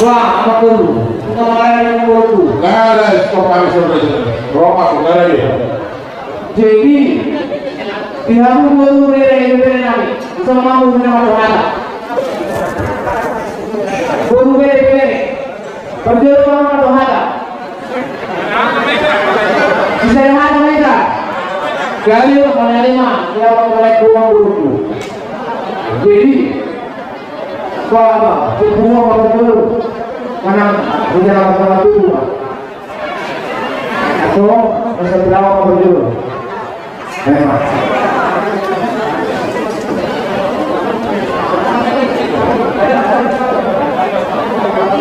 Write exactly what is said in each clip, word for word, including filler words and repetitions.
Wah, apa perlu? Kita marah dengan boru. Nggak ada, stop, kami sudah. Roma, nggak ada dia. Jadi, di hamu boru bere, bere nami, sama mau nama Tuhan. Boru bere, bere. Parjolo ma tu hata. Bisa hata ma hita. Jadi, mana lima, ya, mulai kurang dulu. Jadi, wah, semua orang dulu. Mana, bisa orang dulu. So, masa berapa berdua? Memang.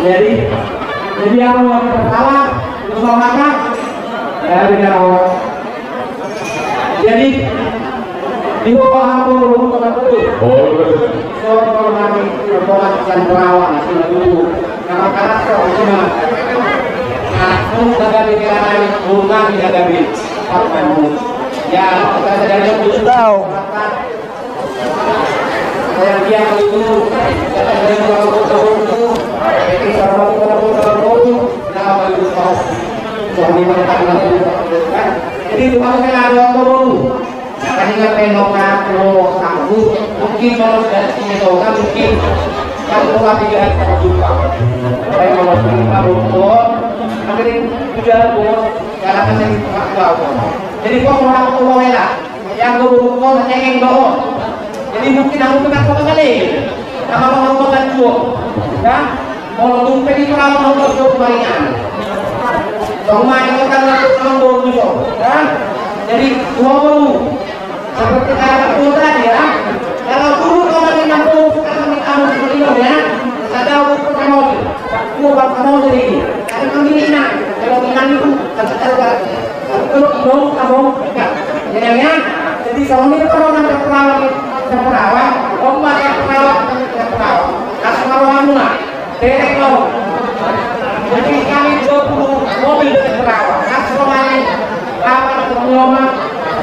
Jadi, jadi yang mau pertama, bersama kan? Ya, benar, awal. Jadi, di bawah aku, lu, teman-teman. Oh, iya. So, kalau nanti, kalau nanti, kan, perawan, sini dulu. Nah, makanan kau cuma. Nah, lu kagak bikin lain, lu nggak bisa gabe. Apa kamu? Ya, kita sadar dulu. Tahu. Saya dia dulu. Saya dulu, kalau kau tahu itu, itu sama, kalau kau tahu itu, kenapa lu tahu? Suami mereka bilang, kan? Jadi, itu kalau kena ada orang turun. Tadi nggak pengen mau ngaku, mau sanggup. Mungkin kalau sudah punya dosa, mungkin kalau mau lagi jalan, jumpa. Tapi kalau jumpa, bos, nanti di jalan, bos, jalan kan jadi tempat gua, bos. Jadi, gua mau ngaku, mau enak. Yang gua bungkol, cengeng, bos. Jadi, mungkin aku kena kau kali. Sama mau makan dua. Ya? Molo tung pe di perahu, molo tung maringan. Tong main kan, aku sama bos, bos. Ya? Jadi, dua puluh. Seperti kata Pak Guru tadi, ya, kalau dulu kau lagi mampu, sekarang kita harus beli, ya. Saya tahu, bukan mau. Bukan mau jadi ini. Tapi kami ini, nah, kalau kita itu, kalau kita, kalau kita, ya, ya. Jadi, kalau ini kalau nanti perawan, perawan, ombak yang perawan, yang perawan. Kasih perawan mula. Derek mau. Jadi kami dua puluh mobil dari Kerawang. Langsung kami apa, Roma,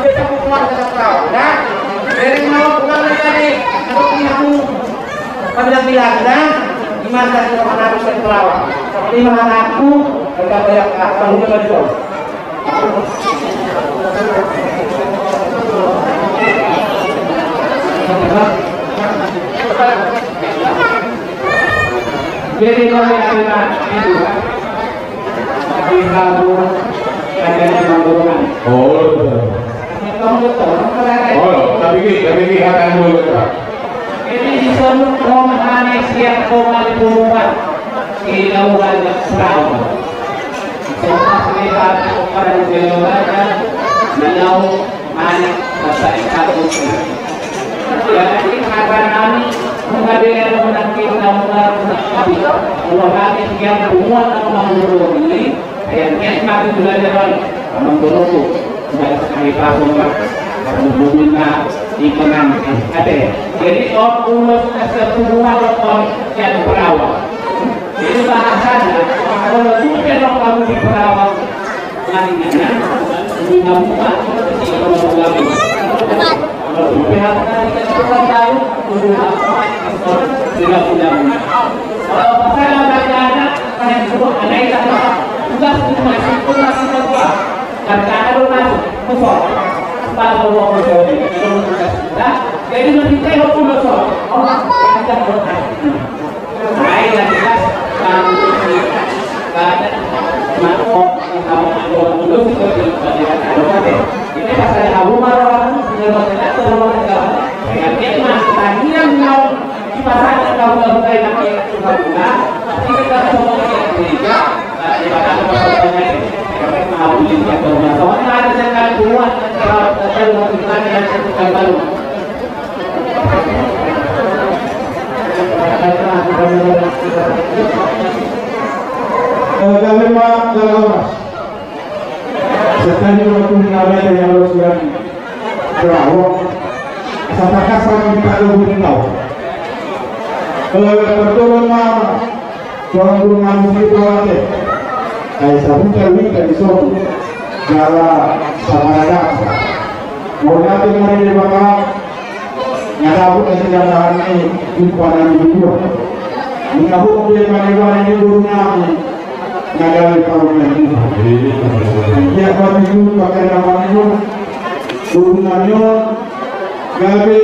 dia satu keluarga dari Kerawang, ya. Derek mau pulang dari tadi. Aku punya aku. Kami bilang, ya. Gimana tadi sama anak dari Kerawang? Lima anakku, mereka banyak, ah, kalau dia lagi jauh. Jadi, kalau yang kena itu, kan? Di Rabu, ada di Manggurungan. Oh, betul. Kamu betul, kan? Oh, tapi ki, tapi ki, akan dulu, Pak. Jadi, di sana, Om Hanes yang kau kali buruan. Di Labuan Bajo. Setelah melihat ukuran beliau raja, beliau naik sampai satu meter. Jadi, karena kami menghadirkan menanti tamu baru, kalau kami yang semua tamu baru ini, yang nikmat itu belajar, menurutku, dari sekali tahun, menurutnya, di penang, ada. Jadi, om ulos kesetubuhan, om yang perawan. Jadi bahasanya, kalau sudah dong kamu di Kerawang, nantinya, di Kabupaten, di Kabupaten. Kalau sudah, nanti kita tahu, sudah, sudah, sudah. Kalau pasangan tadi ada, saya sebut, ada yang tak tahu. Tugas itu masih, itu masih keluar. Karena ada masuk, musuh. Kalau mau musuh, itu tugas kita. Jadi, lebih baik aku musuh. Oh, kita berhati. Baik, yang jelas, kami pada mangkok, kamu mangkok dulu, seperti itu, tidak ada. Ini pasal kamu marah, dengan masalah, terlalu dekat. Yang dia mah, tadi yang mau dipasang, kamu nggak buka, yang dia suka buka, tapi kita semua yang gereja, nah, di mana ada pasal, mau beli, ya, kalau nggak tahu, ada yang buat, kalau kita, kita, kita, kita, Kami ma jala horas. Sekali waktu di kami ada yang harus yang berawak. Sampai kasar kita dulu tahu. Kalau berturun mama, tuan guru ngamu di bawah. Kayak sabuta wika di sobu. Jala sama ada. Mau nanti mari di bawah. Nga dapot na sinambahan ni jumpa na ni dua. Muna hot be mane-mane ni boru nami na gabe parumaen. Ia mati dulu pakai nama ni boru nami on gabe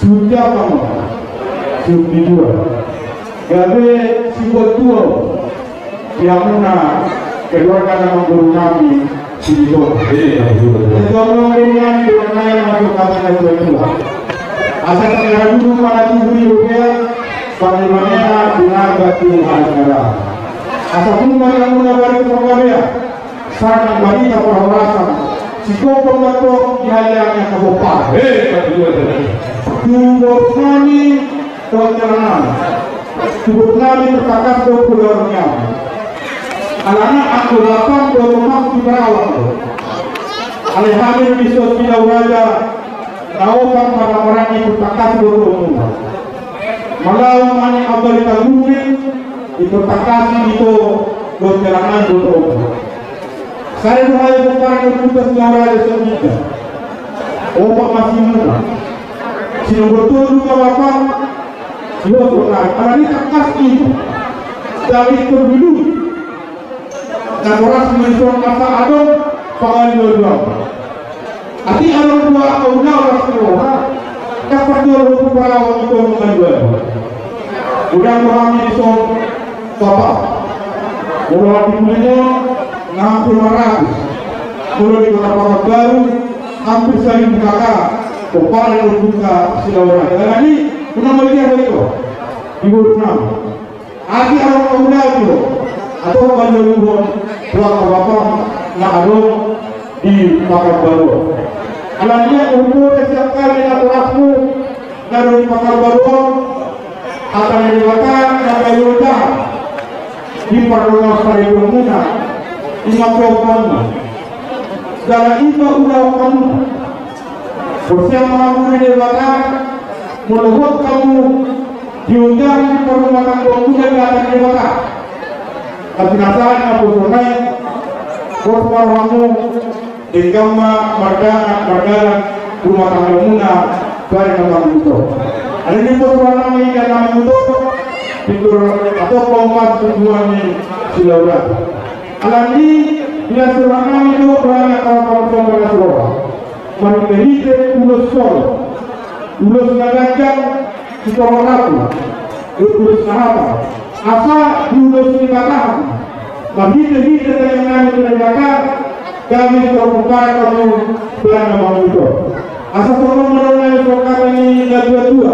sujapa ma sujidua gabe sibuat dua. Ia muna keluarga nama boru nami. Asa tangihon dulu ma na tubu di Rupea, pangimanena di nangga tu halakaraan. Asa tung ma na muna bari tu panggabean, sanang barita parhorasan, sigompa ma tong di halean na kapompar. Tu boru nami, Tuan Jalanami, tu boru nami terkakas do pulau niam. Alana anggo lapang do rumah di Barawang do. Alai hami di Sosila Uraja, na opat marang-marang i terkakas do rumah. Malau mani abali tagurin, i terkakas i do Tuan Jalanami do rumah. Sai do haya bongkar do tugas na ora do Sosila. Opat masih muna. Sinomor tolu ma lapang, Iboto nai, alani tangkas i. Jadi pemilu. Na horas ma dison asa adong pangalualuan. Ati adong dua auna horas ni roha. Dapat dua rupu parawan itu pangalualuan. Udah roha ni dison. Bapak, molo di Mulino, enam puluh lima ratus. Molo di Kota Pekanbaru, hampir seribu K K. Kopar yang buka Sila Uraja. Jadi, unang melihat itu. Di boru nami. Ati adong auna itu. Atau banyak luhon, dua bapak, na adong di Pekanbaru. Alani i, umur siap kami na berasmu, na adong di Pekanbaru. Hata ni Debata na paihutang di pardongan paribanmuna, i ma paihutangmuna. Jala i ma ulaonmuna. Porsea ma hamu di Debata, molo hot hamu diundang di parrumatanggaonmuna di hata ni Debata. Tapi na sahat na poso nai, hot ma rohamu, denggan ma mardalan, mardalan rumah tanggamuna, bari na manguto. Alani i pos rohanami, denggan na manguto, pintor atau pampas tujuan ni Sila Uraja. Alani i, di las rohanami do, rohana kawan-kawan, las roha. Marhite-hite ulos solo, ulos na ganggang, Sitoron Ratu, Guru Sahata, asa di ulos ni Batak, marhite-hite tangiangnami tu Debata, gabe sitoron pungkaran hamu, bari na manguto. Asa songon on ma dohonon ni hata ni natua-tua,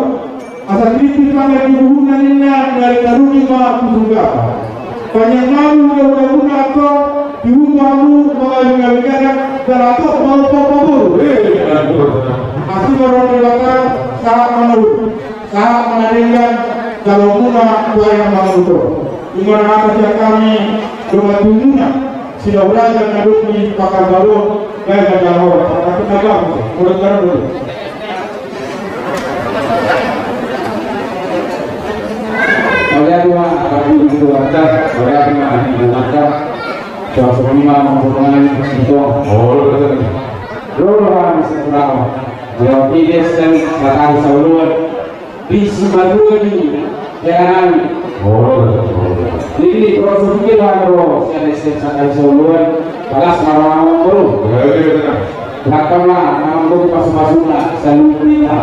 asa tingki pangan di buhuna ninna, na taruni ma tu surga. Pangiangnami, ulaonmuna antong, di rumahmu, mangawinawingan, jala antong, maupa-upa boru. Asi ma roha ni Debata, sahat ma na uli. Sahat ma na denggan, jaloonmuna, bari na manguto. I ma na hata sian hami, dongan tubumuna, Sila Uraja na adong di Pekanbaru, gabe na jala horas. Tapi na gabe, horas jala dulu. Mauliate ma, Pak Guru, Guru Anta, mauliate ma, Guru Anta. Suara-suara ma, Guru Anta, Guru Anta. Lolo, Guru Anta. Jawab ide sen, kata sauluan. Bisi madua ni, ya kan? Oh. Jadi, kalau sedikit lah, bro, saya ada sen, saya ada sauluan, balas marah-marah, bro. Ya, ya, ya. Belakang lah, nama bro, pas-pas lah, saya lupa.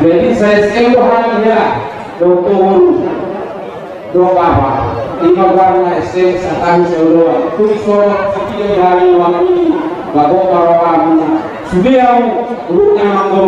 Jadi, saya selalu hanya, dokter, dokter apa? Ima warna S M S satahi sauluan, tuli soro, setiga hari waktu, bago marah-marah, sudah, lu nama bro,